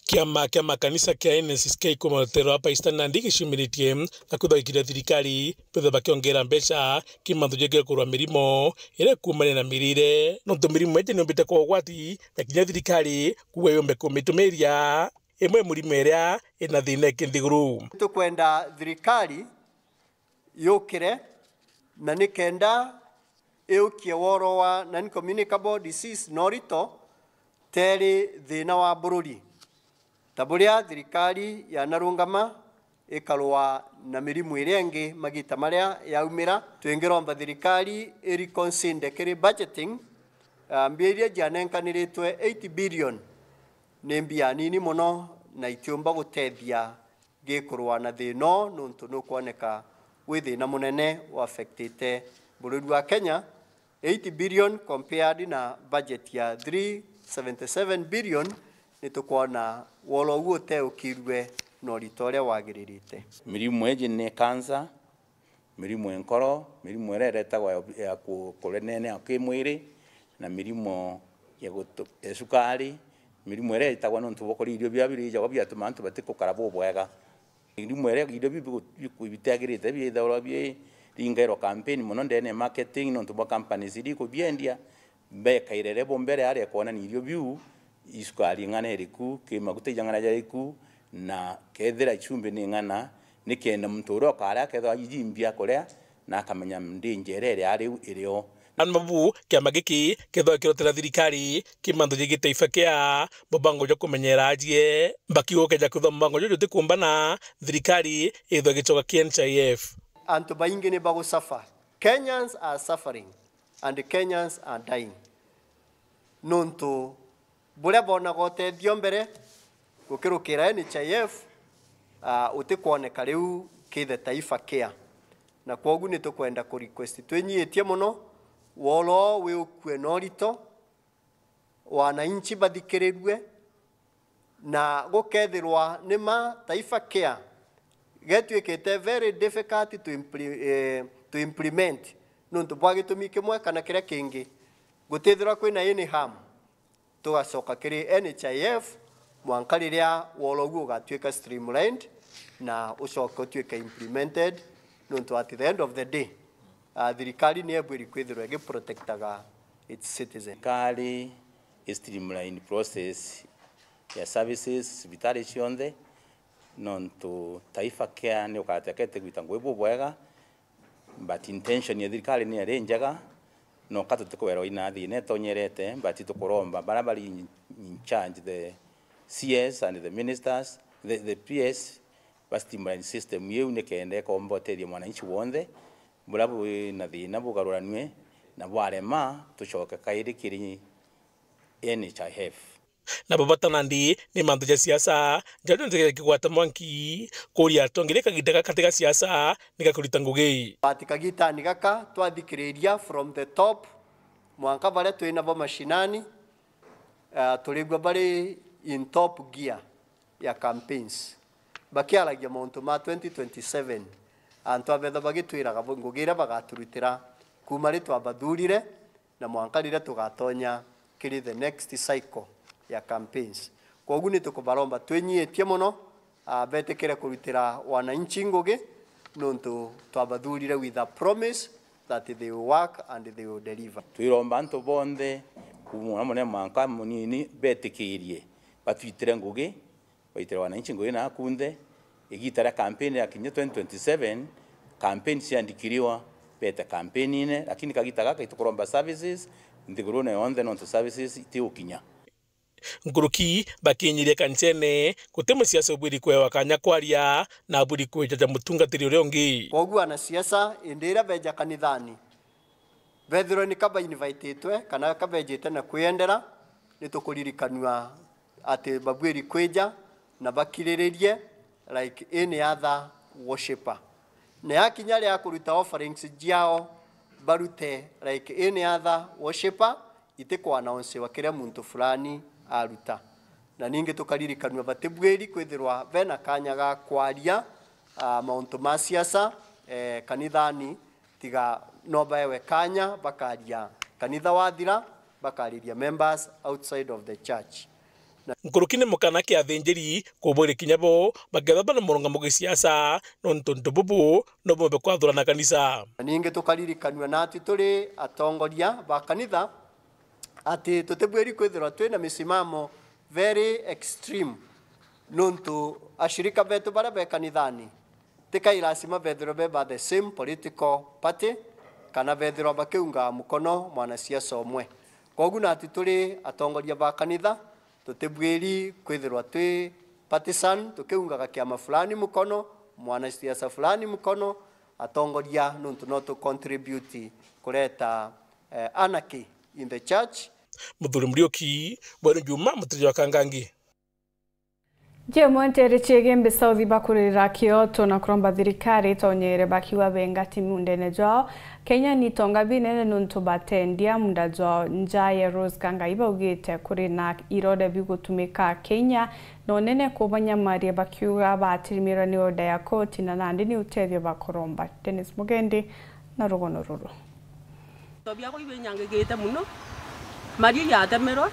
Kiama kia makanisa kia N C C K kuma rutere rwa Pakistan nandi gicumiritie na kwithwa gikiria thirikari bethwe bakiongera mbeca ki mantu jegie kurwa mirimo iria ikumania na mirire, nontu mirimo iji niumbite kwa ugwati na kinya thirikari kuuga yumbe kumitumiria imwe mirimo iria ina thina iki nthiguru. Tukwenda thirikari yukire, na ni kenda iukie woro wa non-communicable disease na urito teri thina wa bururi. Ta buria thirikari yanarungama ikarua na mirimu iria ingi magita maria yaumira, twingiromba thirikari i reconsider kiri budgeting. Ah, mbia iria cianenkaniritwe eight billion ni mbia nini mono na itiumba gutethia gikurua na thina uu, nontu nukwoneka wi thina munene u affectite bururi wa Kenya. Eight billion compared na budget ya three seventy seven billion, ni tukwona woro uu uteukirue na urito uria wagiririte. Mirimu iji ni cancer, mirimu ya nkoro, mirimu iria iretagwa ya, ya ku-, kuneneha kimwiri, na mirimu ya gutu-, ya cukari, mirimu iria itagwa nontu bwa kuria irio biria birijagwa biatuma antu batikukara bubwega. Mirimu iria irio biu bigu-, biku-, bitiagirite biithaurwa biringairwa campaign mono ndene ya marketing nontu bwa companies iria ikubiendia, bekairere bo mbere aria kwonania irio biu, icukari ing'ana iriku, ki maguta ijang'ana jariku, na kethira ichumbi ni ing'ana, nikenda muntu uria ukaria akethirwa iji mbia kuria, na akamenya danger iria iri ari u iri o. Antu babu, kiama giki kethirwa gikirotera thirikari ki mantu jegii Taifa Care, mubango jwa kumenyera ajie. Bakiuga ukeja kwithirwa mubango juju jutikumbana, thirikari ithwa igicoka ki N H I F. Antu baingi ni bagu suffer. Kenyans are suffering and Kenyans are dying. Nontu buria bonaga utethio mbere gukirukira N H I F, ah, utikwoneka riu ki the Taifa Care. Na kwogu ni tukwenda ku request twinyiitie mono, woro uu wiukue na urito, wananchi bathikirirue, na gukethirwa ni ma Taifa Care getwikite very difficult to impli-, eh, to implement nontu bwa gitumi kimwe kana kiria kingi, gutithirwa kwina any harm, tugacoka kiri N H I F mwanka riria woro uu ugatwika streamlined na ucoke utwike implemented, nontu at the end of the day, ah, thirikari ni ebwiri kwithirwa igiprotectaga its citizen. Thirikari i streamline process ya services cibitari cionthe, nontu Taifa Care ni ukatekete gwita ngugi bubwega, but intention ya thirikari ni iri njega, noka tutikuerwa ina thina itonyerete, but tukuromba baria bari in, in charge, the C S and the ministers, the, the P S, ba streamline system iu nikenda ikomba utethia mwananchi wonthe, buria bwina thina bugaruranue, na bwarema tucoke kairi kiri N H I F. Nabo bata nandi ni mantu ja siasa, jaria jonthe jakigwata mwanki, kuria atongeria kaginda gaka ti ga siasa, ni ga kurita ngugi. But kagitani gaka twathikiriria from the top mwanka baria twi nabo mashinani, ah, turigua bari in top gear ya campaigns. Bakiaragia mauntu ma twenty twenty seven, antu a betha bagitwiraga bu-, ngugi iria bagaturutira kuuma ri twabathurire, na mwanka riria tugatonya kiri the next cycle ya campaigns. Kwogu ni tukubaromba twinyiitie mono, ah, betikire kurutira wananchi ngugi, nontu twabathurire with a promise that they will work and they will deliver. Twiromba antu bonthe, kuuma uria munene mwanka munini, betikirie batwitire ngugi, baitire wananchi ngugi na akunthe. Igita ria campaign riakinya twenty twenty seven, campaign ciandikiriwa, bete campaign-ine, lakini kagita gaka itukuromba services nthigurune yonthe, nontu services itigukinya. Nkuruki bakinyiria kanisene, guti musiasa ubwiri kwewa kanya kwaria, na abwiri kwijaja mutungatiri uria ungi. Kwogu anasiasa, indi iria beja kanithani, bethirwe ni ka bainvititwe kana ka bejite na kwiyendera, ni tukuririkanua ati babwiri kwija na bakiriririe like any other worshipper. Na yakinya ria kuruta offerings ciao, barute like any other worshipper, itikwanonsiwa kiria muntu fulani aruta. Na ningi tukaririkanua batibwiri kwithirwa bena kanya ga kwaria, ah, mauntu ma siasa, eh, kanithani, tiga no baewe kanya bakaria kanitha wathira, bakariria members outside of the church. Na nkuruki ni mukana ki athinjiri kubwiri kinya bo bakethirwa bena murungamo gisiasa, nontu untu bubu no bumbe kwathurana kanisa. Na ningi tukaririkanua nati turi atongoria ba kanitha, ati tutibwiri kwithirwa twina misimamo very extreme, nontu ashirika betu baria be kanithani ti kai lasima bethirwe be ba the same political party, kana bethirwa bakiunga mukono mwanasiasa umwe. Kwogu nati turi atongoria ba kanitha, tutibwiri kwithirwa twi partisan, tukiungaga kiama fulani mukono, mwanasiasa fulani mukono, atongoria, nontu no tu contribute kureta, eh, anarchy in the church. Muthuri Muriuki, Bweru Juma, Muturia wa Kangangi. Jemwe nteere ciege Mbi South bakuririra kioto na kuromba thirikari itonyere bakiuga bengati mundene jwao. Kenya ni itonga binene nuntu batendia munda jwao. Nja ya Rose Kangai baugite kuri na irore bigutumika Kenya na unene kubanyamaria bakiuga batirimirwa ni order ya koti na nandi ni utethio bakuromba. Dennis Mugendi na rugono ruru. Into biakwa ibinyangigite mono. Maria yatemerwe,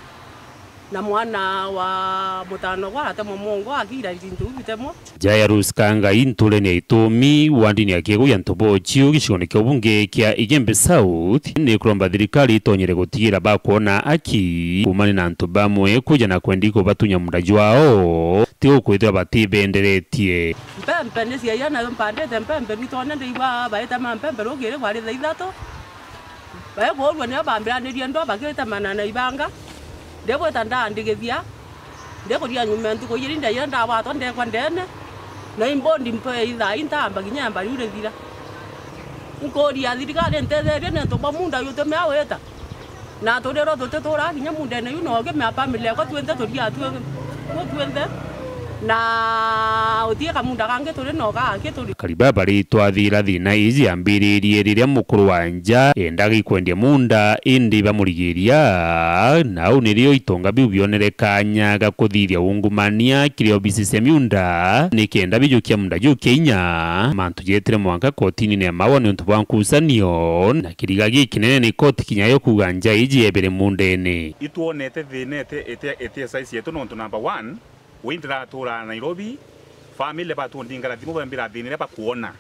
na mwana wa mutano gwa aratemwa mongo, akira bintu biu bitemwa. Jairus Kangai, nturene ya Itumi, wandini ya Kigu ya Ntobochiu, gicigone kia ubunge kia Igembe South, ni kuromba thirikari itonyere gutigira bakwona aki kumania na antu bamwe kuja na kwendi kubatunya munda jwao, ti ukwithirwa batibenderetie. Mpempe ni ciaia nayo mpandite mpempe, rwitone ndeigua baitema mpempe rukiri kwari thaa ithatu. Bae kuurua nio bambiranirie ndwa bagitemana na ibanga. Ndigwita ndandigithia, ndikuria nyuma ntuku ijiri ndaira ndagwatwa ndekwa ndene, na imbondi mpe ithaa intamba kinya yamba riu rithira. Nkuria thirikari ntetherie niuntu bwa munda uyu utimea wita. Na turirwa tutituraa kinya mundene yu, na ugimea family yakwa twinthe turia twi-, twi twinthe, na utie kamunda kangi turi no gaki turi. Akari baba baritwathira thina iji yambiririe riria mukuru wa nja endaga ikwendia munda, indi bamurigiria, na au nirio itonga biu bionere kanya ga kuthithia ungumania kiri obisi cia miunda, nikenda bijukia munda juu kia inya, mantu jetire mwanka kotini ne mawa niuntu bwa nkucanio, na kiriga gikinene ni koti kinya yo kuuga nja iji yebere mundene. Itwonete thina iti, iti, iti size yetu, nontu number one, wi ndiratura Nairobi, family batundingara thimu bambira thina iria bakwona.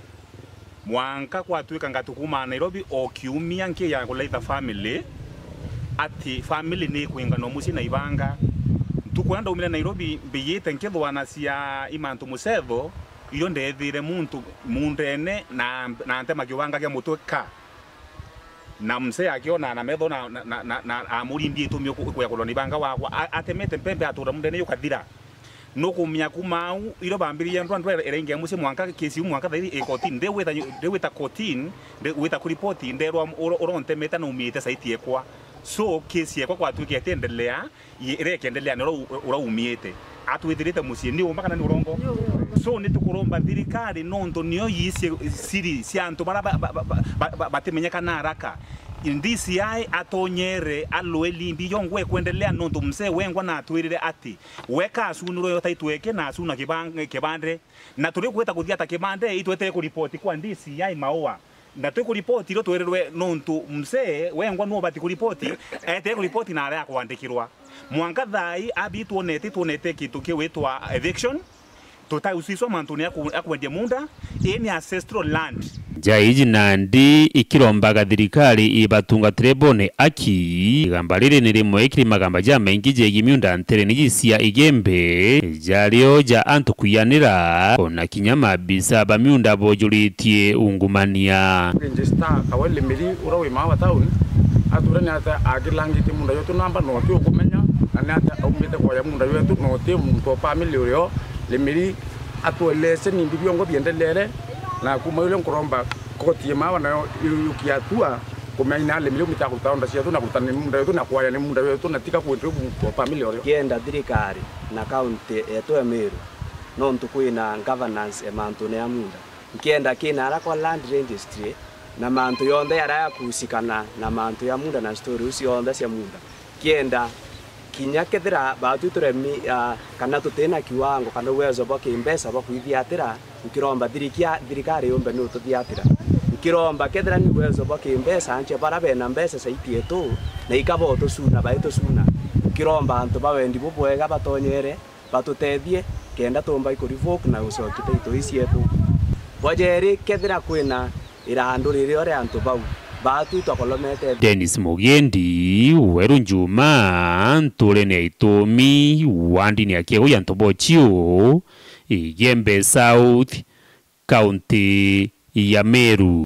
Mwanka gwatuika ngatu kuuma Nairobi o kiumia nkiya kulaitha family, ati family ni ikwingana mucii na ibanga. Ntuku iria ndaumire Nairobi mbiyite nkithwanacia imantu mucetho, irio ndethire muntu mundene na, na ntema kibanga kia mutwe ka. Na mzee akiona na metho na, na, na, na, na amurimbia itumi uku-, ukuya kurwa ni banga wakwa. A-, atemete mpembe atura mundene yukathira. Nukumenya kuma au, irio bambiriria ndwa, ndwa iraingia mucii mwanka kesi iu mwanka thairi ikotini. Ndigwita, ndigwita kotini, ndigwita kuripoti, nderwa uro-, urontemete na umite saiti ekwa. So, kesi ekwa kwatuika itiendelea, i-, iria ikiendelea ni ura u-, ura umiite. Atwithirite mucii, ni uma kana ni urongo? Ni urongo. So, ni tukuromba thirikari, nontu nio yiicie siri cia antu bara ba-, ba-, batimenyekana haraka. D C I atonyere alwe limbi yongwe kwendelea, nontu mzee wengwa na atwirire ati we ka asunirwe yo taitweke na asuna kibang-, kibande. Na turi gwita kuthia ta kibande, itwete kuripoti kwa D C I Maua. Na twi kuripoti irio twerirwe, nontu mzee wengwa nu ubati kuripoti, eetire kuripoti na aria akwandikirwa. Mwanka thaai, abi twonete, twonete kintu kiwitwa eviction, tutausiswa mantune ya ku-, ya kwendia munda, ii ni ancestral land. Nja iji nandi ikirombaga thirikari ibatungatire bone aki. Igamba riri ni rimwe kiri magamba jamaingi jegii miunda nterene iji cia Igembe, jario ja antu kwianira, ona kinya mabisa ba miunda bojuritie ungumania. Register Kawele Miri, uria wi Maua town, aturania ati akilangitie munda yetu namba, no ti ukumenya, na ni ati aumite kwaya munda yetu, no ti muntu wa family urio. Limiri atuelese ni mbi biongo biendelere, na kuma ile nkuromba koti ya Maua nayo iyukie hatua kumenya ni Limiri umite akuruta onda cietu na kurutana ni munda yetu na kwaya ni munda yetu na tiga kwendwe muntu wa family urio. Kienda thirikari na county yetu ya Meru, nontu kwina governance ya mantune ya munda. Nkienda kina aria kwa land registry na mantu yonthe yaria yakuhusikana na mantu ya munda na story iu cionthe cia munda. Nkienda kinya kethira baatwi turemi, ah, kana tutina kiwango kana uwezo bwa kimbeca bwa kwithiatira, nkiromba thirikia-, thirikari yumbe ni ututhiatira. Nkiromba kethira ni uwezo bwa kimbeca, anche bara bena mbeca saiti yetu na ikaba utucuna, baitusuna. Nkiromba antu ba wendi bubwega batonyere batutethie kenda tumba iku revoke na gucokia title ii cietu. Bwa jeri, kethira kwina irandu ririo ria antu bau, baatwi twakolomete. Dennis Mugendi, Weru Njuma, nturene ya Itumi, wandini ya Kiegu ya Ntobochiu, Igembe South, kaunti ya Meru.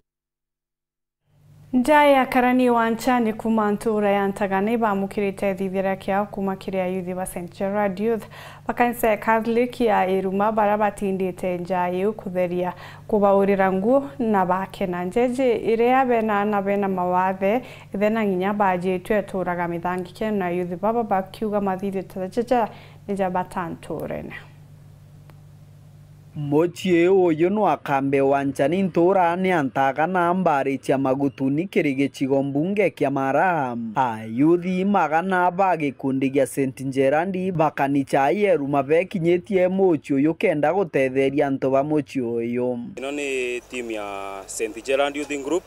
Nja ya karani wa nchani kuuma ntuura ya Ntagana ibamukirite thithira kiao kuuma kiri ayuthi ba Saint Gerard Youth ba kanisa ya Catholic ya Iruma, baria batindite nja iu kutheria, kubaurira nguo na bakena. Njeje iria bena ana bena mawathe, ithe na nginya bajitwe turaga mithangikio na ayuthi baba bakiuga mathithio ta jaja ni ja bata ntuurene. Mucii uyu nwa kambe wa nchani ntuurani ya Ntagana mbari cia Magutuni kiri gicigo mbunge kia Mara. Ayuthi magana ba gikundi gia Saint Gerard bakanicha Iruma bekinyitie mucii uyu kenda gutetheria antu ba mucii uyu. Ino ni timu ya Saint Gerard Youth Group,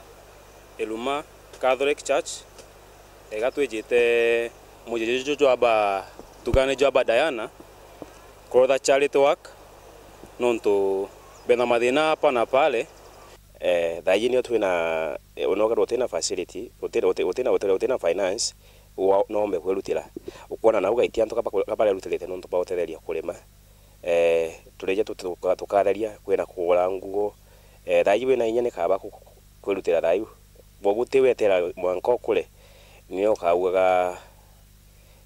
Iruma Catholic Church. Ega twijite mucii juju jwa ba Tugane jwa ba Diana, kurotha charity work, nontu bena mathina hapa na pale. Eh, thaa iji nio twina, eh, unogerwa utina facility, utina, uti-, utina, utina, utina finance, wa-, noombe kwirutira. Ukwona nau gaitia antu kaba-, kabarerutirite nontu bwa utetheria kurima. Eh, turije tu-, tuka-, tukatheria, kwina kugura nguo. Eh, thaa iji wina inya ni kaba ku-, ku-, kwirutira thaa iu. Bogu ti wetera mwanka ukure, nio ukaugaga,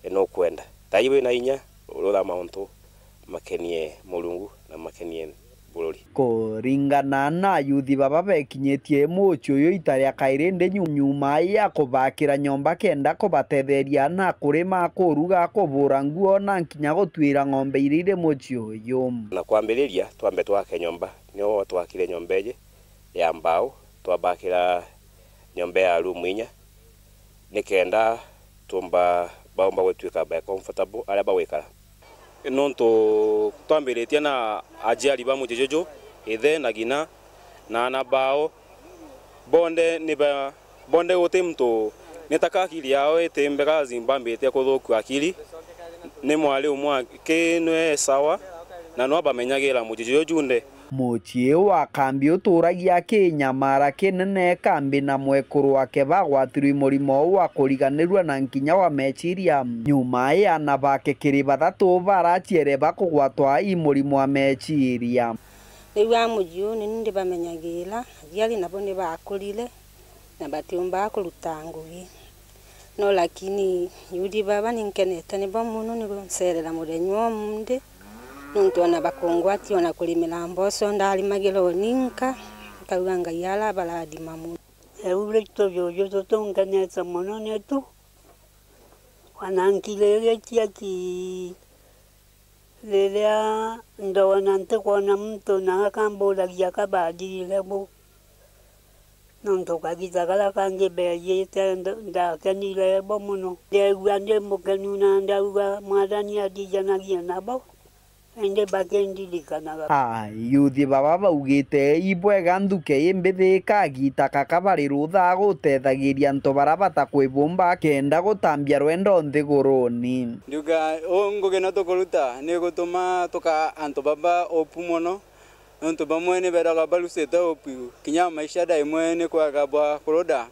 eh, nukwenda. Thaa iji wina inya, urutha mauntu makenie Murungu na makenie bururi. Kuringana na ayuthi baba bekinyitie mucii uyu ita ria kairi, indi nyu-, nyuma ya kubakira nyomba kenda kubatetheria na kurima, kuruga, kubura nguo na nkinya gutwira ng'ombe iria iri mucii uyu. Na kwambiriria, twambe twake nyomba, nio twakire nyomba iji ya mbao, twabakira nyomba ya room inya, nikenda tumba, baumba gutwika be comfortable aria bagwikara. Nontu twambiritie na aciari ba mucii juju, ithe na ngina na ana bao, bonde ni ba, bonde guti muntu, ni taka akili yao iti mbega, zimbambite kuthukua akili. Ni mwari umwe aki nwe sawa, na nwa bamenyagira mucii juju junde. Mucii wa kambi uturagia kinyamara kinene kambi na mwekuru wake bagwatirwe i murimo wa kuriganirua na nkinya wa meciria. Nyuma ya ana bake kiri bathatu baraciere bakugwatwa i murimo wa meciria. Riu a mucii uu ni ni ndibamenyagira, aciari nabo ni bakurire na batiumbaga kuruta ngugi. No lakini yuthi baba ni nkenete nibo mono ni guncerera muthenya umunthi, nontu ona bakungwatia ona kurimira mboco ndarimagira o ninka, nkauga Ngai arabarathima mono. Riu ritu juju tutunkenete mono ni tu, ona nkiriritie ki riria ndoona ntikwona muntu na akamburagia kabathirire bu. Nontu kagita karia kangi beejite, nd-, ndakenire bo mono. Ndeegua ndi mukenu na ndauga, "Mwathani athijanagie nabo, indi bakindirikanaga." Ayuthi baba baugite ibwega nthuke imbithi kagita kaka bari rutha gutethagiria antu baria batakwibumba kenda gutambia rwendo nthiguruni. Ndiuga, uu ngugi no tukuruta ni gutuma tuka antu baba upu mono. Nontu bamwe ni beethagwa barucite upu, kinya maisha thaa imwe ni kwaga bwa kuruda.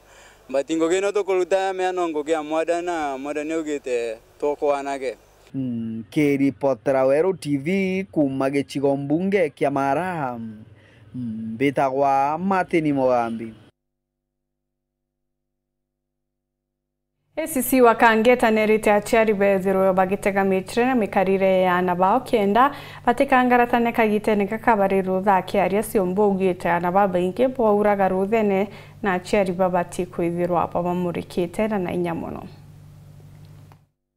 But ngugi ino tukuruta mea no ngugi ya Mwathani, na Mwathani augite tukwanage. Nkiripotera Weru T V kuuma gicigo mbunge kia Mara, mbitagwa Martin Mugambi. A C C wa Kangeta neerite aciari beethirwe bagitegamitire na mikarire ya aana bao kenda batikangaratane kagitene gaka bari rutha. Akiaria Siombo augite aana babaingi bauraga ruthene na aciari babati kwithirwa babamurikite na na inya mono.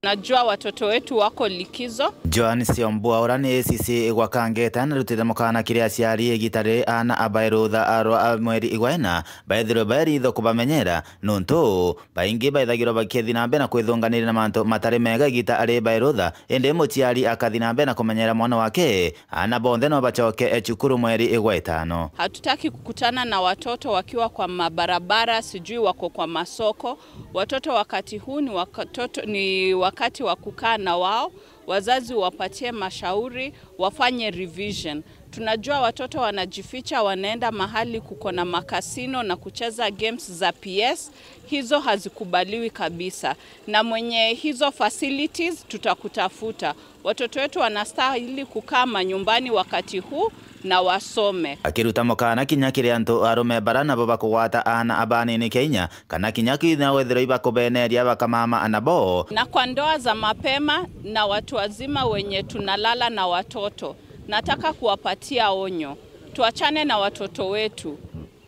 Najua watoto wetu wako likizo. Joan Siombua, uria ni A C C gwa Kangeta, narutite mukana kiri aciari igita riri aana abae rutha rwa mweri igwa ina, baethirwe bae ritho kubamenyera, nontu baingi baethagirwa bakithii na mbere na kwithunganiria na mantu matari mega igita ari bae rutha, indi muciari akathii na mbere na kumenyera mwana wake, aana bonthe no bacoke cukuru mweri igwa itano. Hatutaki kukutana na watoto wakiwa kwa mabarabara, sijui wako kwa masoko. Watoto wakati huu ni wakatoto, ni wakati wa kukaa na wao, wazazi wapatie mashauri, wafanye revision. Tunajua watoto wanajificha, wanaenda mahali kuko na makasino na kucheza games za P S. Hizo hazikubaliwi kabisa. Na mwenye hizo facilities, tutakutafuta. Watoto wetu wanastahili kukaa manyumbani wakati huu na wasome. Akiruta mukana kinya kiri antu arume bara nabo bakugwata aana abanini kinya, kana kinya kinya wethirwa ibakubeneria bakamama nabo. Na kwa ndoa za mapema na watu wazima wenye tunalala na watoto, nataka kuwapatia onyo. Tuachane na watoto wetu.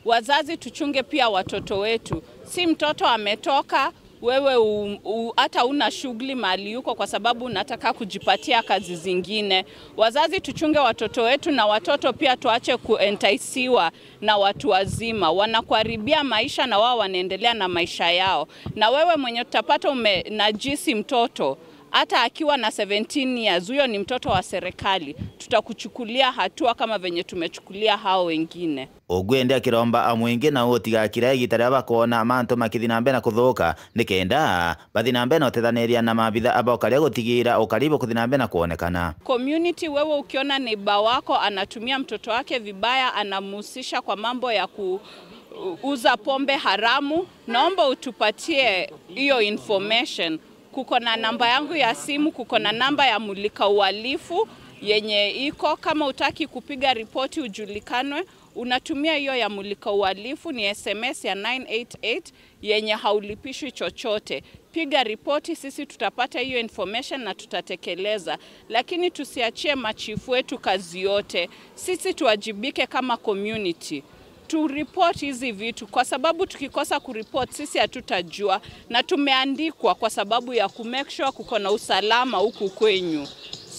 Wazazi, tuchunge pia watoto wetu. Si mtoto ametoka, wewe u, u, hata una shughuli mahali yuko kwa sababu unataka kujipatia kazi zingine. Wazazi, tuchunge watoto wetu, na watoto pia tuache kuentaisiwa na watu wazima. Wanakuharibia maisha na wao wanaendelea na maisha yao. Na wewe mwenye tutapata umenajisi mtoto, hata akiwa na seventeen years, huyo ni mtoto wa serikali. Tutakuchukulia hatua kama venye tumechukulia hao wengine. Ugwende akiromba amwingi na utigakira igita riria bakwona mantu makithi na mbere na kuthuka, nikenda bathi na mbere na utethaniria na maabitha aba ukari gutigira ukari bukuthi na mbere na kwonekana. Community, wewe ukiona neighbor wako anatumia mtoto wake vibaya, anamhusisha kwa mambo ya kuuza pombe haramu, naomba utupatie hiyo information. Kuko na namba yangu ya simu, kuko na namba ya Mulika Uhalifu yenye iko. Kama utaki kupiga ripoti ujulikanwe, unatumia hiyo ya Mulika Uhalifu, ni S M S ya nine eight eight yenye haulipishwi chochote. Piga ripoti, sisi tutapata hiyo information na tutatekeleza. Lakini tusiachie machifu wetu kazi yote. Sisi tuwajibike kama community. Tu report hizi vitu, kwa sababu tukikosa ku report, sisi hatutajua, na tumeandikwa kwa sababu ya ku make sure kuko na usalama huku kwenyu.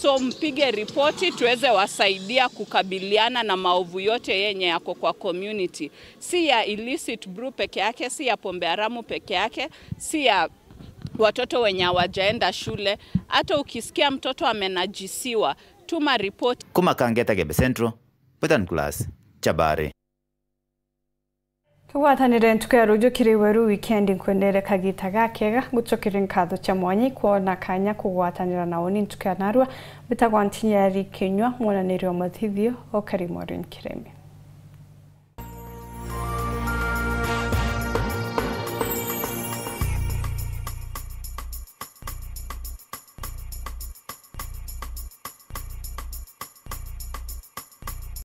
So mpige ripoti tuweze wasaidia kukabiliana na maovu yote yenye yako kwa community. Si ya illicit brew peke yake, si ya pombe haramu peke yake, si ya watoto wenye hawajaenda shule. Hata ukisikia mtoto amenajisiwa, tuma ripoti. Kuma Kangeta, Gebe Central, Wetan Class, Chabari. Tugwatanire ntuku ya ruju kiri weru weekend. Nkwendere kagita gakega, ngucokere nkatho cia mwanya ikwona kanya kugwatanira na uni ntuku ya narua. Mbitagwa Ntinyari Kinyua, mwonaniri wa mathithio, ukari Maureen Kiremi.